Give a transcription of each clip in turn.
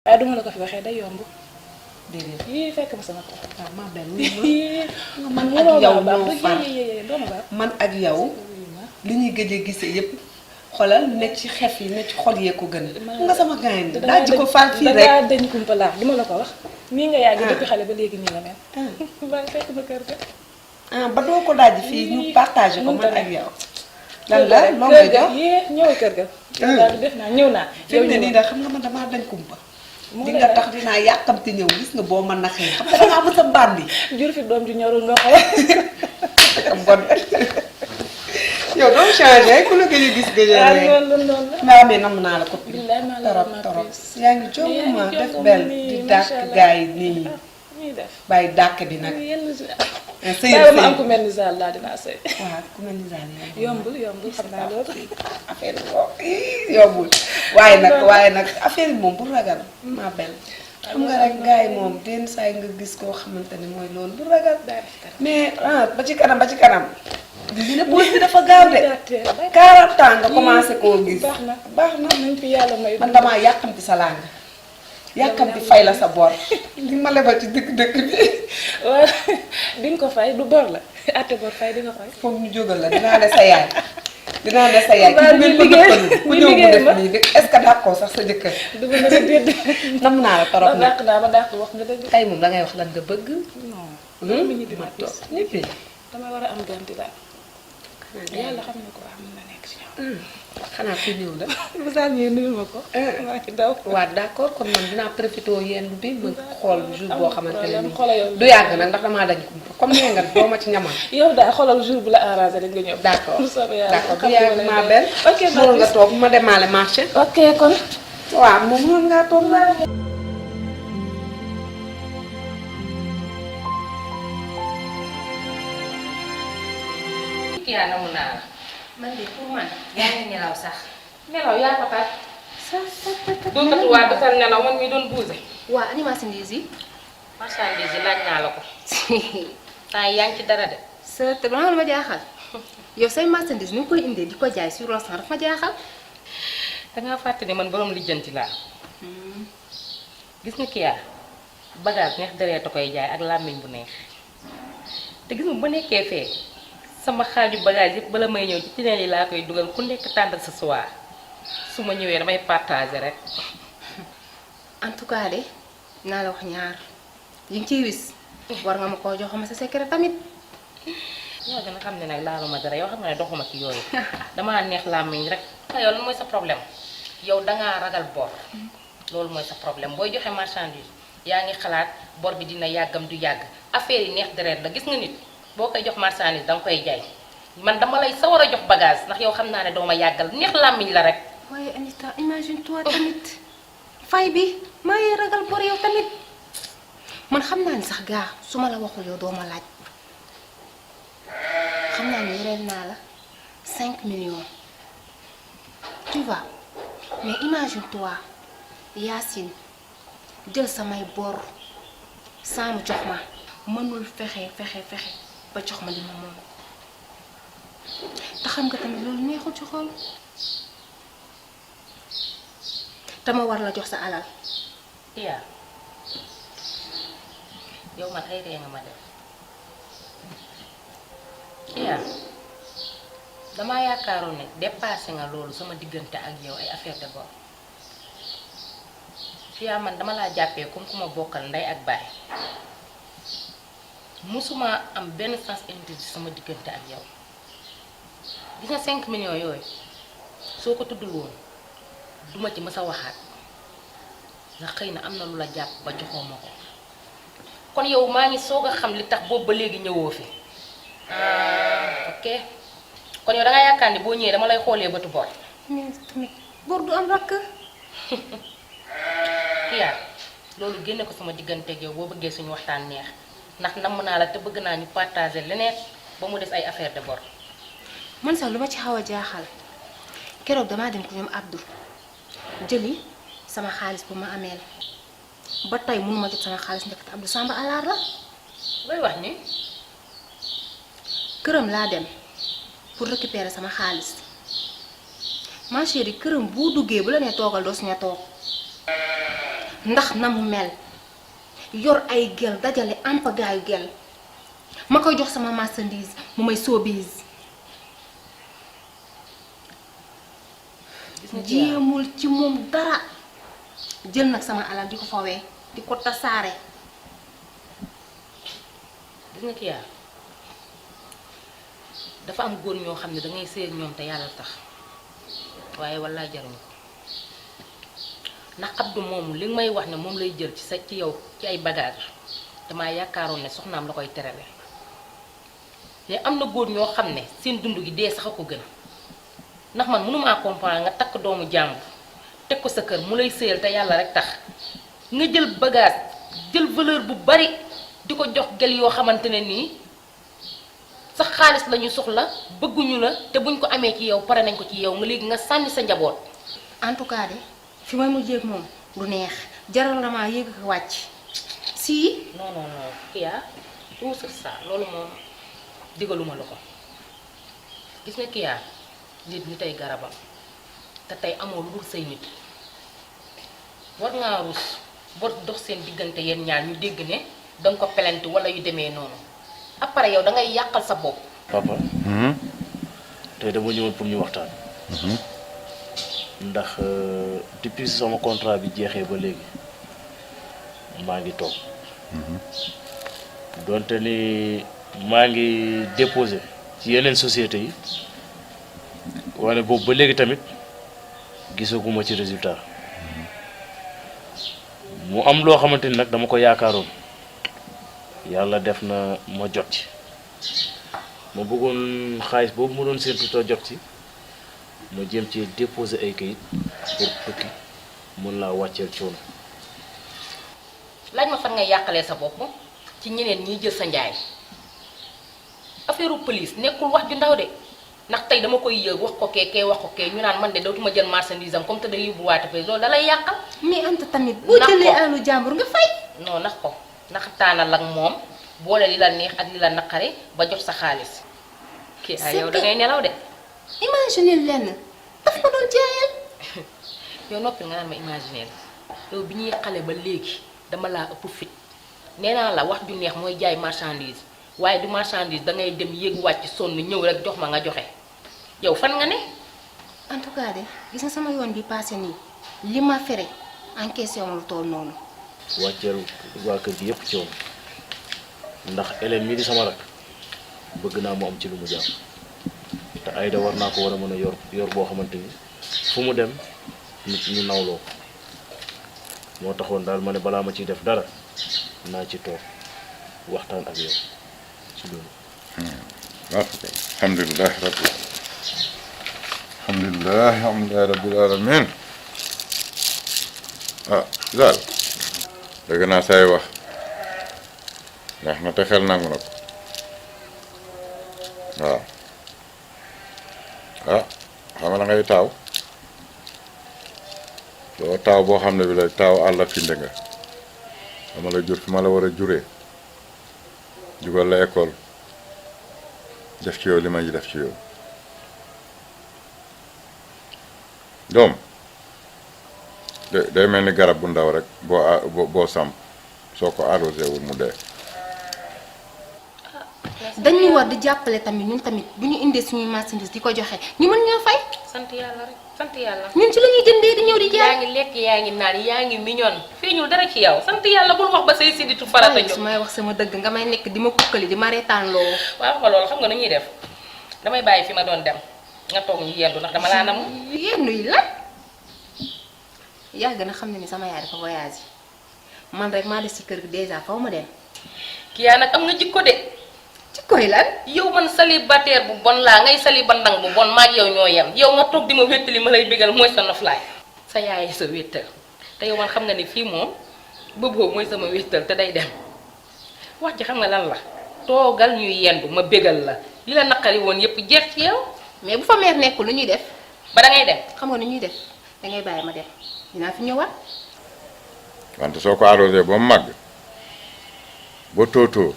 waaye duma la ko fi waxee day yomb. déedéet yii fekk ma sama tool. waaw maa benn man ak yow ñoo far doo man ak yow li ñuy gëj a gisee yëpp xoolal ne ci xef yi ne ci xol yee ko gën nga sama gaañ daa ji ko faal fii rek dangaa dañ kumpa laax duma la ko wax. nii nga yàgg depuis xale ba léegi nii nga mel. ba fekk ma kër ga. ba doo ko daaj fii ñu partagé ko man ak yow. lan la loo may jox ñëwal kër ga. def naa ñëw naa. yow ne nii da xam nga man damaa dañ kumpa. di nga tax dinaa yàkkamti ñëw gis nga boo mën na xëy xam nga dangaa mës a bandi. jur fi doom ju ñorul nga xool. bon yow doo changé ku la gën a gis gëj a rek. loolu la. maa amee nam naa la ko. billaay maa la torop ma torop pis. yaa ngi jóg ma def bel di dàkk gars yi nii muy def. bàyyi dàkk bi nag. yenn sëy bàyyi ma am ku mel ni Zal laa dinaa sëy. waaw ku mel ni Zal yombul xam naa loolu. affaire bi yombul waaye nag affaire bi moom bu ragal maa bel xam nga rek gars yi moom den saa yi nga gis koo xamante ne mooy loolu bu ragal mais ba ci kanam li ne boos bi dafa gaaw de 40 ans nga commencé koo gis baax na nañ fi yàlla may. man damaa yàqamti sa làng yàqamti fay la sa bor li ma lebal ci dëkk bi waaw di nga ko fay du bor la atte bor fay di nga fay. foog ñu jógal la dinaa ne sa yaay ku ñëw mu def nii de est-ce que d'accord sax sa jëkkër du ma la déedéet. nam naa la torop ma dàq naa ma dàq wax nga dëgg. tey moom dangay wax lan nga bëgg non. mi ñibbi ma toog ñibbi dama war a am ganti daal. yàlla xam na ko am na nekk si yow. xanaa ku ñëw la. bu saa ñëwee nuyu ma ko. maa ngi daw. waaw d'accord kon man dinaa profité yenn bi ma xool jour boo xamante ne nii xoolal du yàgg nag ndax damaa dañ kumpa comme nee nga doo ma ci ñamal. yow daal xoolal jour bu la arrangé rek nga ñëw. d'accord bu soobee yàlla d'accord bu yàgg maa benn. ok loolu nga toog ma demaale marché. ok kon. waaw moom mën ngaa toog laa. yaa namu naa la. man de pour man yaa ngi nelaw sax. nelaw yaa ko tax. sax doon tatuwaat dafa nelaw man mi doon bousé. waa ani marchandise yi. marchandise yi laaj naa la ko. temps yaa ngi ci dara de. sa te ba ma jaaxal yow say marchandise ni nga koy indee di ko jaay sur l'instant dafa ma jaaxal. dangaa fàtte ne man borom lijjanti laa. gis nga kii yaa bagage neex dereeta koy jaay ak làmmiñ bu neex te gis nga ba nekkee fee sama xaaju bagage yëpp bala may ñëw ci tineel yi laa koy dugal ku nekk tàndal sa soir su ma ñëwee damay partager rek. en tout cas de naa la wax ñaar yi nga ciy wis war nga ma koo jox ma sa secret tamit. ñoo gën a xam ne nag laaluma dara yow xam nga ne doxuma ci yooyu damaa neex làmmiñ rek. yow lan mooy sa problème yow dangaa ragal bor loolu mooy sa problème booy joxe marchandise yaa ngi xalaat bor bi dina yàggam du yàgg affaire yi neex deret la gis nga nit boo koy jox marchandise danga koy jaay man dama lay sawar a jox bagage ndax yow xam naa ne dooma yàggal neex làmmiñ la rek. waaye Anita imagine toi tamit fay bi maa ngi ragal bor yow tamit man xam naa ni sax gaa su ma la waxul yow doo ma laaj xam naa ni yoreel naa la 5 millions tu vois mais imagine toi Yacine jël samay bor saamu jox ma mënul fexe ba jox ma li ma moom te xam nga tamit loolu neexul ci xol te ma war la jox sa alal. yaa yow man ay ree nga ma def yaa damaa yaakaaroon ne dépassé nga loolu sama diggante ak yow ay affaire de bor yaa man dama laa jàppee comme ku ma bokkal ndey ak baay musuma am benn sens interdit sama diggante ak yow gis nga 5 millions yooyu soo ko tuddul woon duma ci mës a waxaat ndax xëy na am na lu la jàpp ba joxoo ma ko kon yow maa ngi soog a xam li tax boobu ba léegi ñëwoo fi ok kon yow danga yaakaar ni boo ñëwee dama lay xoolee bëtu bor. mais tamit bor du am rakk. Kya loolu génne ko sama digganteeg yow boo bëggee suñu waxtaan neex ndax namm naa la te bëgg naa ñu partager leneen ba mu des ay affaire de bor. man sax lu ma ci xaw a jaaxal keroog damaa dem ko ñoom Abdou jëli sama xaalis bu ma ameel ba tey mënuma jot sama xaalis ndekete Abdou Samba alaar la. looy wax ni. këram laa dem pour récupérer sama xaalis ma chérie këram boo duggee bu la nee toogal doo suñu toog ndax na mu mel yor ay gel dajale ampagaayu gel ma koy jox sama marchandise mu may soobise jéemul ci moom dara jël nag sama alal di ko fawee di ko tasaare. gis nga Kya dafa am góor ñoo xam ne dangay sëy ak ñoom te yàlla tax waaye walla jaruñu ko ndax Abdou moomu li nga may wax ne moom lay jël ci yow ci ay bagage damaa yaakaaroon ne soxnaam la koy terale mais am na góor ñoo xam ne seen dund gi dee sax a ko gën ndax man mënumaa comprendre nga takk doomu jàmbur teg ko sa kër mu lay sëyal te yàlla rek tax nga jël bagage jël valeur bu bari di ko jox gel yoo xamante ne nii sax xaalis lañu soxla bëgguñu la te buñ ko amee ci yow pare nañ ko ci yow nga léegi nga sànni sa njaboot. en tout cas de fi may mujjee ak moom du neex jaral na maa yéeg ak wàcc si. non Kya tout ça loolu moom digaluma la ko gis nga Kya nit ñi tey garabam te tey amoo lu dul say nit war ngaa rus bor dox seen diggante yéen ñaar ñu dégg ne danga ko pelante wala yu demee noonu après yow dangay yàqal sa bopp. papa. tey dama ñëwoon pour ñu waxtaan. ndax depuis sama contrat bi jeexee ba léegi maa ngi toog. donte ni maa ngi déposé ci yeneen sociétés yi wane boobu ba léegi tamit gisaguma ci résultat mu am loo xamante ni nag dama ko yaakaaroon yàlla def na ma jot ci ma bëggoon xaalis boobu mu doon séntu te jot ci ma jéem ci déposer ay kayit pour tukki mën laa wàcceel coono. laaj ma fan ngay yàqalee sa bopp ci ñeneen ñiy jël sa njaay affaire police nekkul wax ju ndaw de ndax tey dama koy yëg wax ko kee wax ko kee ñu naan man de dootuma jël marchandise am comme te day yóbbu waate fay loolu da lay yàqal. mais Anta tamit boo jëlee alalu jàmbur nga fay. non nax ko nax taanal ak moom boole li la neex ak li la naqari ba jot sa xaalis. kii ay yow da ngay nelaw de. imaginer lenn daf ma doon jaayal. yow noppi nga naan ma imaginer yow bi ñuy xale ba léegi dama laa ëpp fit nee naa la wax ju neex mooy jaay marchandise waaye du marchandise dangay dem yéeg wàcc sonn ñëw rek jox ma nga joxe yow fan nga ne. en tout cas de gis nga sama yoon bi passé nii li ma fere encaissé woon lu toll noonu. wàcceel waa kër gi yëpp ci woon ndax Hélène mii di sama rak bëgg naa mu am ci lu mu jàpp te Aïda war naa ko war a mën a yor boo xamante ni fu mu dem nit ñu nawloo moo taxoon daal ma ne balaa ma ciy def dara naa ci toog waxtaan ak yow ci loolu. alhamdulilah rabbil alamin ah daal dëgg naa say wax neex na te xel nangu na ko waaw ah xam nga ngay taaw doo taaw boo xam ne bi la taaw àll finde nga dama la jur fi ma la war a juree jugal la école def ci yow li ma ji def ci yow doom day mel ni garab bu ndaw rek boo samp soo ko arrosé wul mu dee. dañuy war di jàppale tamit ñun tamit bu ñu indee suñuy marchandise di ko joxe ñu mën ñoo fay. sant yàlla rek sant yàlla. ñun ci la ñuy jëndee di ñëw di jaay. yaa ngi lekk yaa ngi naan yaa ngi mignon feeñul dara ci yow sant yàlla bul wax ba say sidditu farata jóg. su may wax sama dëgg nga may nekk di ma kukkali di ma reetaan loo. waaw nga loolu xam nga nu ñuy def damay bàyyi fi ma doon dem nga toog ñu yendu ndax dama laa nam. yendu yi la yaa gën a xam ne ni sama yaay dafa voyage man rek maa des ci kër gi dèjà faw ma dem. kii yaa nag am nga jikko de. ci koy lan. yow man célibataire bu bon laa ngay célibandang bu bon maag yow ñoo yem yow nga toog di ma wéttali ma lay bégal mooy sa noflaay sa yaay sa wéttal te yow man xam nga ni fii moom bëboo mooy sama wéttal te day dem wax ji xam nga lan la toogal ñuy yendu ma bégal la li la naqari woon yépp jeex ci yow. mais bu fa meer nekkul lu ñuy def. ba da ngay dem. xam nga nu ñuy def dangay bàyyi ma dem dinaa fi ñëwaat. wante soo ko arrosé ba mu màgg ba tóotóor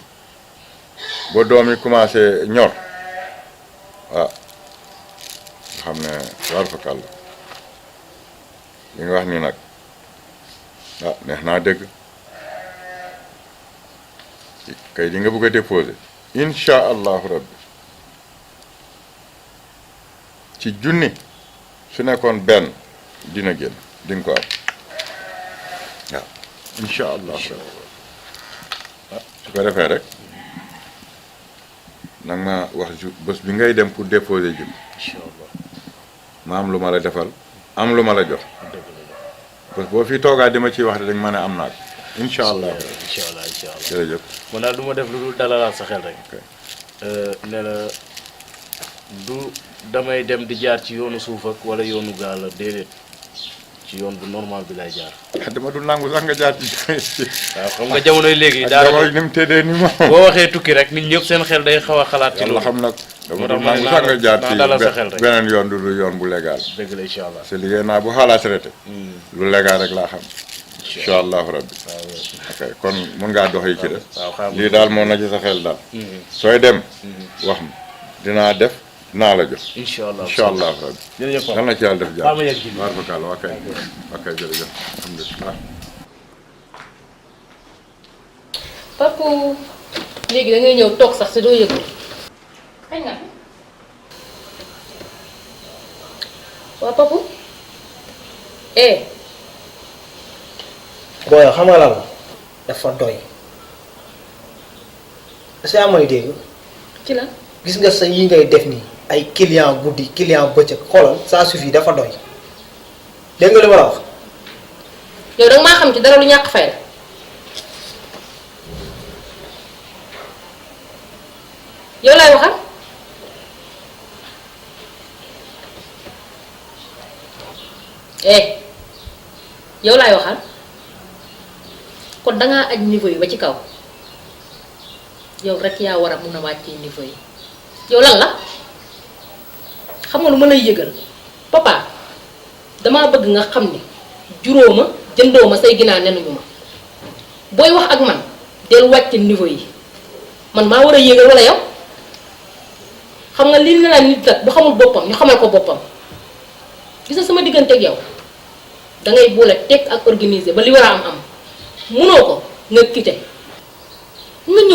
ba doom yi commencé ñor ah nga xam ne war fa kàll li nga wax nii nag ah neex naa dégg kay di nga bëgg a déposé incha allahu rabbi ci junni su nekkoon benn dina génn di nga ko am waaw incha allahu rabbi su ko defee rek nag ma wax bés bi ngay dem pour déposer ji incha allah ma am lu ma la defal am lu ma la jox bés boo fi toogaa di ma ciy wax de dañ ma ne am naa ko incha allah incha allah jërëjëf man daal du ma def lu dul dalalaat sa xel rek ne la du damay dem di jaar ci yoonu suuf ak wala yoonu gaal la déedéet ci yoon bu normal bi lay jaar. dama du nangu sax nga jaar ci. waaw xam nga jamonoy léegi. daanaka ni mu tëddee ni moom. boo waxee tukki rek nit ñëpp seen xel day xaw a xalaat. ci loolu yàlla xam nag dama du nangu sax nga jaar ci beneen yoon du lu yoon bu légal. dëgg la incha allah. parce que liggéey naa bu xalaat traité. lu légal rek laa xam. incha allahu rabbi. ok kon mun ngaa dox yi ci des. lii daal moo na ci sa xel daal. sooy dem. wax ma dinaa def. naa la jox incha allah incha allah rabbi jërëjëf yal na ci yàlla def jàmm jërëjëf waar fa kàlla waa kay jërëjëf alhamdulilah. Papu léegi da ngay ñëw toog sax si doo yëgul xëy nga waa Papu booy xam nga lan la dafa doy est-ce que yaa may dégg ci la gis nga sa yi ngay def nii ay client guddi client bëccëg xoolal ça suffit dafa doy dégg nga li ma la wax. yow danga maa xam ci dara lu ñàkk fay la yow laay waxal yow laay waxal kon dangaa aj niveau yi ba ci kaw yow rek yaa war a mun a wàccee niveau yi yow lan la xam nga lu ma lay yëgal papa damaa bëgg nga xam ne juróo ma jëndoo ma say ginaar nenuñu ma booy wax ak man del wàcce niveau yi man maa war a yëgal wala yow xam nga li ne la nit nag bu xamul boppam ñu xamal ko boppam gis nga sama diggante ak yow dangay boole teg ak organiser ba li war a am munoo ko nga quitté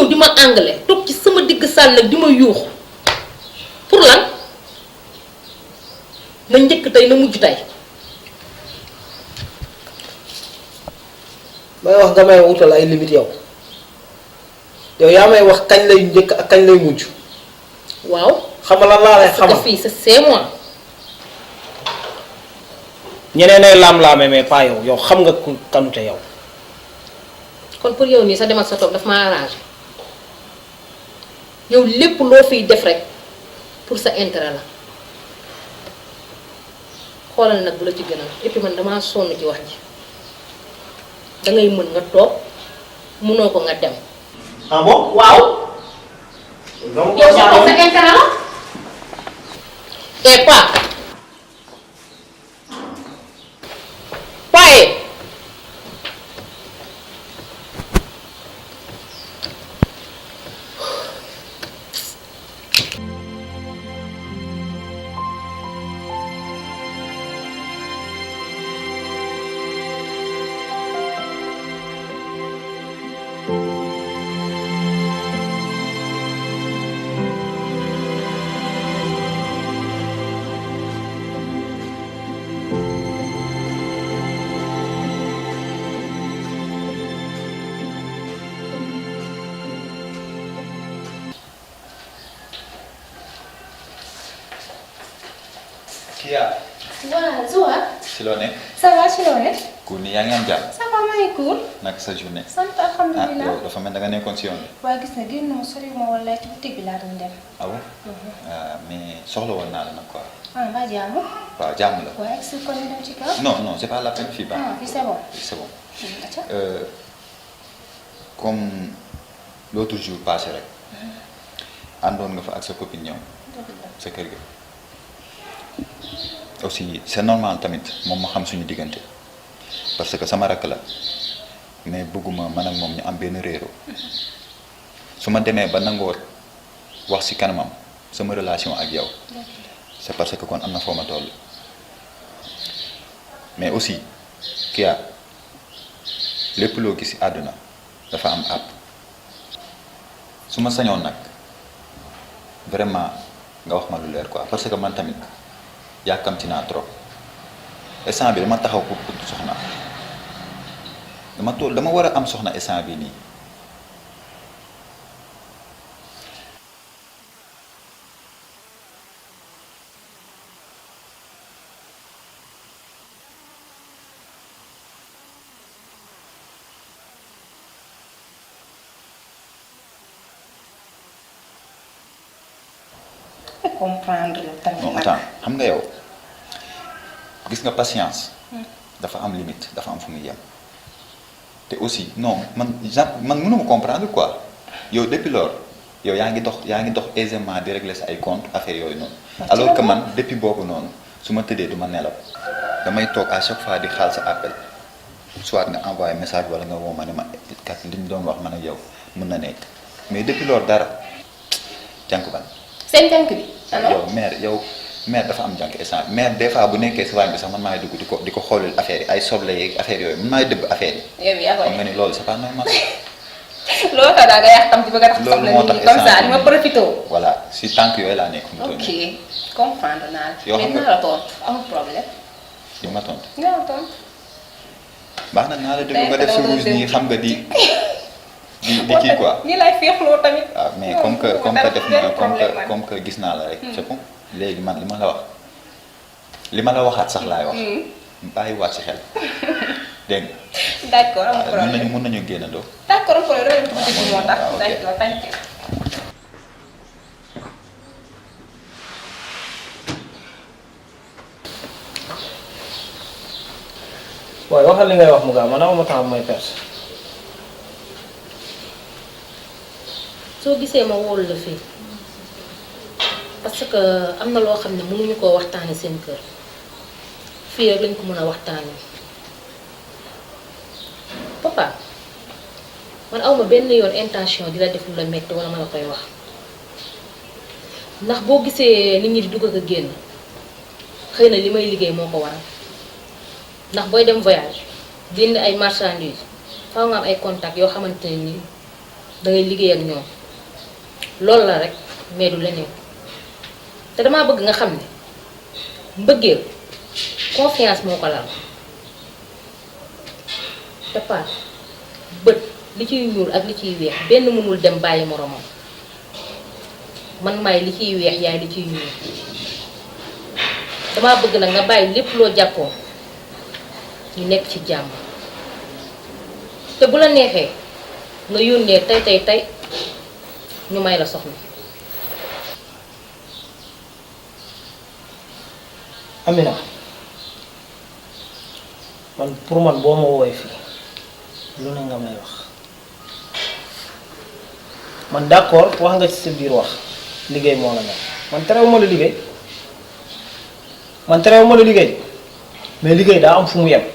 ñëw di ma anglais toog ci sama digg sàll nag di ma yuuxu pour lan na njëkk tey na mujj tey. may wax nga may wutal ay limite yow yaa may wax kañ lay njëkk ak kañ lay mujj. waaw xam nga lan laa lay xamal parce que fii c'est moi. ñeneen ay laam-laame mais pas yow yow xam nga ku kanute yow. kon pour yow nii sa dem ak sa toog daf ma arrangé yow lépp loo fiy def rek pour sa intérêt la xoolal nag bu la ci gënal et puis man damaa sonn ci wax ji dangay mën nga toog mënoo ko nga dem. ah bon waaw. donc yow sa toog sa intérêt la. et pas. waaye. Kia. Voilà, Zoa. Si loo nekk. Ça va ci loo nekk. Cool ni yaa ngi am jàmm. Ça va maa ngi cool. naka sa journée. sant ah alhamdulilah. yow dafa mel da nga nekkoon si yoon bi. waaye gis na génn ma sori ma wala ci boutique bi laa doon dem. ah bon. mais soxla woon naa la nag quoi. ah mbaa jàmm. waaw jàmm la. waaye si kon ñu dem ci kaw. non non c'est pas la peine fii baax. ah fii c'est bon. c'est bon. acca. comme l'autre jour passé rek. àndoon nga fa ak sa copine ñëw. sa kër ga. aussi c'est normal tamit moom ma xam suñu diggante parce que sama rakk la mais bëgguma man ak moom ñu am benn réero su ma demee ba nangoo wax ci kanamam sama relation ak yow c'est parce que kon am na foo ma toll mais aussi Kia lépp loo gis ci àdduna dafa am àpp su ma sañoon nag vraiment nga wax ma lu leer quoi parce que man tamit yàkkamti naa trop instant bi dama taxaw pour soxna dama war a am soxna instant bi nii comprendre tamit non nag. attends xam nga yow gis nga patience dafa am limite dafa am fu muy yem te aussi non man mënuma comprendre quoi yow depuis lors yow yaa ngi dox aisément di régler sa ay compte affaire yooyu noonu alors que man depuis boobu noonu su ma tëddee du ma nelaw damay toog à chaque fois di xaal sa appel soit nga envoyé message wala nga woo ma ne ma kat li ñu doon wax man ak yow mën na nekk mais depuis lors dara jànk ban seen tànk bi. yow mère dafa am jànk instant mère des fois bu nekkee si waañ bi sax man maay dugg di ko xoolal affaire yi ay soble yeeg affaire yooyu man maay dëbb affaire yi. yow yaa koy xam nga ni loolu c'est pas normal. loolu tax daal nga yàq tam ci bëgg a tax. loolu moo tax comme ça ni ma profité. voilà si tànk yooyu laa nekk. ok comprendre naa la. yoo xam mais naa la tontu amul problème. di ma tontu. naa la tontu. baax na naa la déglu nga def sa rouge nii xam nga di kii quoi. ñi lay féexloo tamit. waaw mais comme que def na comme que gis naa la rek. c'est bon léegi man li ma la waxaat sax laay wax. bàyyiwaat si xel dégg nga. d'accord amul problème mën nañu génnandoo. d'accord amul problème moo tax. waaw ok d'accord thank you. waaye waxal li ngay wax mu gaaw man amuma temps mooy perte. soo gisee ma wóolu la fii parce que am na loo xam ne mënuñu koo waxtaane seen kër fii rek lañ ko mën a waxtaane papa man awma benn yoon intention di la def lu la metti wala ma la koy wax ndax boo gisee nit ñi di dugg ak a génn xëy na li may liggéey moo ko waral ndax booy dem voyage jënd ay marchandises faaw nga am ay contacts yoo xamante ne nii dangay liggéey ak ñoom loolu la rek mais du leneen te damaa bëgg nga xam ne mbëggeel confiance moo ko lal te paat bët li ciy ñuul ak li ciy weex benn mënul dem bàyyi moromam man maay li ciy weex yaay li ciy ñuul damaa bëgg nag nga bàyyi lépp loo jàppoon ñu nekk ci jàmm te bu la neexee nga yónnee tey ñu may la soxna. Amina man pour man boo ma woowee fii lu ne nga may wax man d'accord wax nga ci sa biir wax liggéey moo la nekk man terewuma la liggéey mais liggéey daa am fu mu yem.